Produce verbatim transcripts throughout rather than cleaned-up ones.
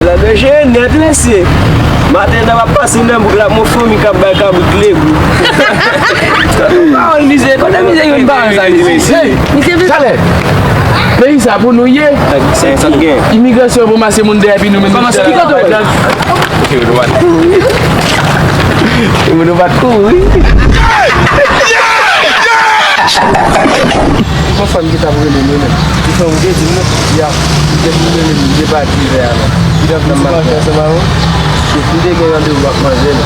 Sa dwe jere nèt, mesye. Maten nan, m ap pase nan bouk la, mon fanmi k ap bay kabrit legou. Pawòl mizè, kote mizè yo pa sa, mizè? Misye vin Talè. Peyi sa pou nou ye. Sa, sa gen. Imigrasyon pou mase moun dèyè epi nou menm. Kòman se ki kote w? Moun nou pa t kouri. Yon fanm ki t ap rele nou menm. Ki fanm ou te di m nan? Ya. Li te rele m, li te pati vè a la. Li t ap nan maten. Ou te gen randevou ak manzè la.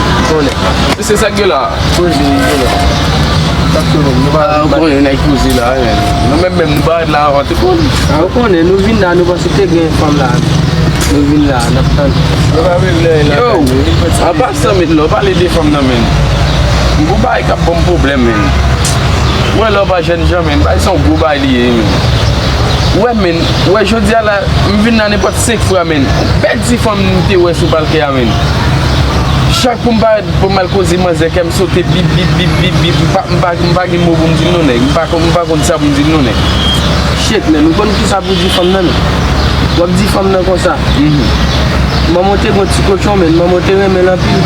Ou konnen. Se sa k gen la. Koze, koze. Sa k gen la. Nou pa, ah, ou konnen nèg koze la, men. Nou menm, menm, nou pa ret la anvan, te konnen. Ah, ou konnen, nou vin la, nou panse te gen fanm la. Nou vin la, n ap tann. Yo, an pasan, met la, w pale de fanm nan, men. M gon bagay k ap ban m pwoblèm, men. Mwen, lè w pa jèn jan, men, bagay se yon gwo bagay li ye, men. Ou wè, men, ou wè, jodi a la, m vin la nenpòt senk fwa, men. Bèl ti fanm m te wè sou palkè a, men. Chak pou m parèt, pou m al koze manzè, kè m sote, bip, bip, bip, bip, bip. M pa, m pa, m pa gen mo pou m di l non, nèg. M pa konn, m pa konn sa pou m di l non, nèg. Shit, men, ou konn kisa pou di fanm nan, men? W ap di fanm nan konsa. Mhm. Manman w te gon ti kochon, men manman w te renmen l anpil.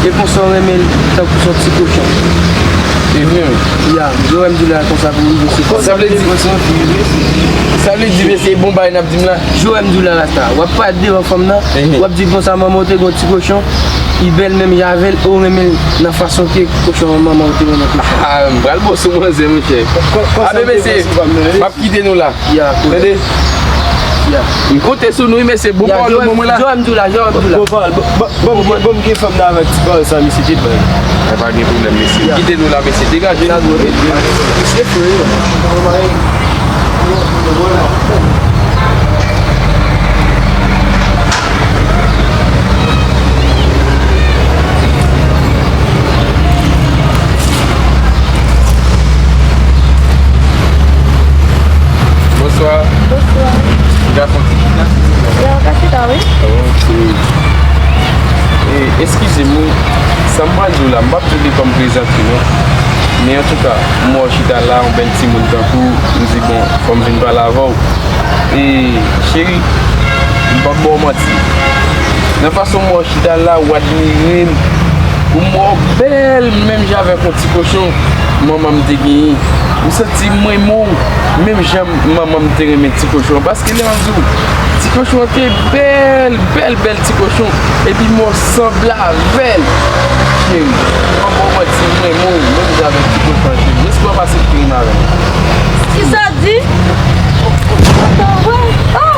E konsa w renmen l tankou s on ti kochon. Se vre, wi. Ya, jan w wè m di w la konsa pou rive se konsa. Sa vle di, sa vle di, mesye, bon bagay n ap di m la. Jan w wè m di w la, Rasta. W ap parèt devan fanm nan, mhm, w ap di l konsa, manman w te gon ti kochon, li bèl menm jan avè l, e w renmen l nan fason ke kochon manman w te renmen kochon. Ah, m pral bon sou manzè, monchè. Kò-, kò-, kòsa. Abe, m te mesye, pran sou fanm nan, m ap kite nou la. Ya, kote. Tande? Ya. M konte sou nou, wi, mesye. Bon pawòl, bon mwen la. Jan w wè m di w la, jan w wè m di w la. Bon pawòl, bon, bon, bon, bon, m gen fanm nan avèk ti pawòl sa, misye te bay. E pa gen pwoblèm, mesye. Ya. Kite nou la, mesye. Degaje nou. Sa dwe. Mesye fre. Bonswa. Bonswa. Ou ka fè yon ti chita? Ya, ou ka chita, wi. Ok. E, eskize m, wi. Sa m pral di w la, m p ap tou li kòm plezantri, non. Men antouka, m wè w chita la, yon bèl timoun tankou w, m di, bon, fò m vin pale avè w. E, cheri, m p ap ba w manti. Nan fason m wè w chita la, w admire m. Ou m wè w bèl, menm jan avèk yon ti kochon manman m te genyen. M santi m renmen w, menm jan manman m te renmen ti kochon an. Paske lè m ap di w, ti kochon an te bèl, bèl, bèl ti kochon. Epi m wè w sanble avè l. Cheri, m p ap ba w manti, m renmen w, menm jan avèk ti kochon an, cheri. Jis pran pase krim avè m. Kisa w di? Antann, wè. Ah!